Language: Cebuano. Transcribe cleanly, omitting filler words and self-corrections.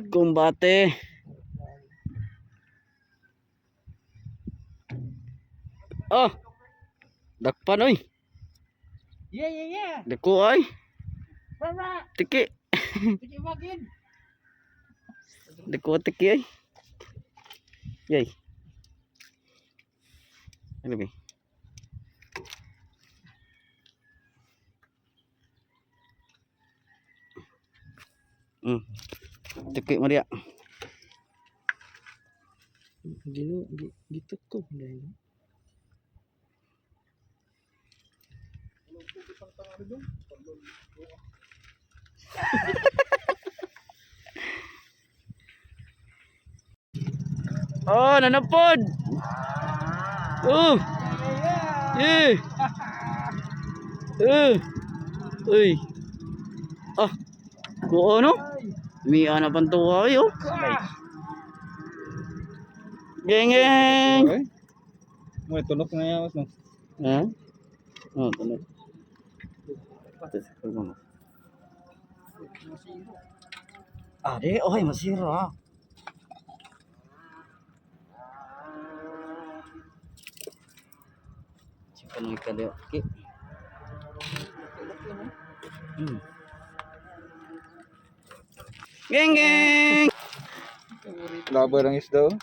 Kumbate. Oh. Dakpan oy. Yeah. Dako ay. Rara. Tiki. Sige, bagin. Dako tiki ay. Yay. Ano ba? Tiki mo diya. Gino, gitu ko. Oh, nanapod. Oh. Yeah. Eh. Uy. Ah. Kuo no? May ana pantuwa ay oh. Geng geng. Okay. Mo tunok na yan, no. Ha? Oh, tunok. Ito, mo. Ah, di, okay, masira. Simpan ng ikaliw. Okay. Geng geng. Labar ang isda, oh.